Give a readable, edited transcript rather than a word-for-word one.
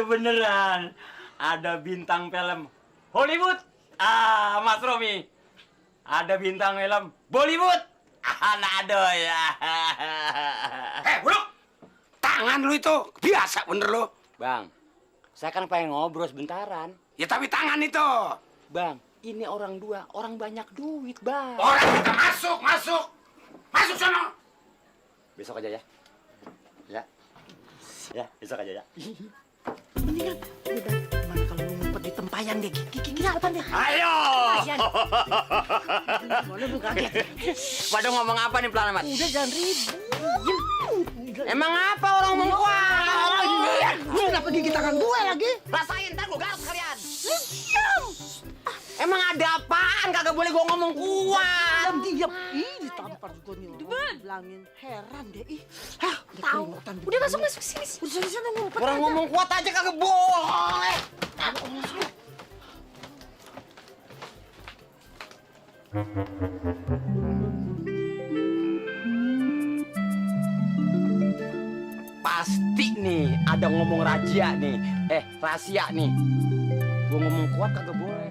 beneran. Ada bintang film Hollywood. Mas Romi. Ada bintang film Bollywood. Nado ya. Bro, tangan lu itu biasa bener lu. Bang, saya kan pengen ngobrol sebentaran. Ya tapi tangan itu. Bang, ini orang dua, orang banyak duit, Bang. Orang kita masuk sono. Besok aja ya. Ya. Ya, besok aja ya. Mendingan, udah. Gimana kalau lu ngumpet di tempayan deh? Gini apa deh? Ayo. Boleh lu kaget. Pada ngomong apa nih Pelan Amat? Udah jangan ribut. Emang apa orang ngomong kuat? Lu kenapa gigit tangan gue lagi? Rasain, ntar gue garuk kalian. Emang ada apaan? Kagak boleh gue ngomong kuat. Diam. Ih, ditampar juga nih orang. Bilangin heran deh. Ih, hah, Tahu. Udah masuk sini. Udah sana ngumpet. Orang ngomong kuat aja kagak boleh. Pasti nih ada ngomong rahasia nih. Rahasia nih. Gue ngomong kuat kagak boleh.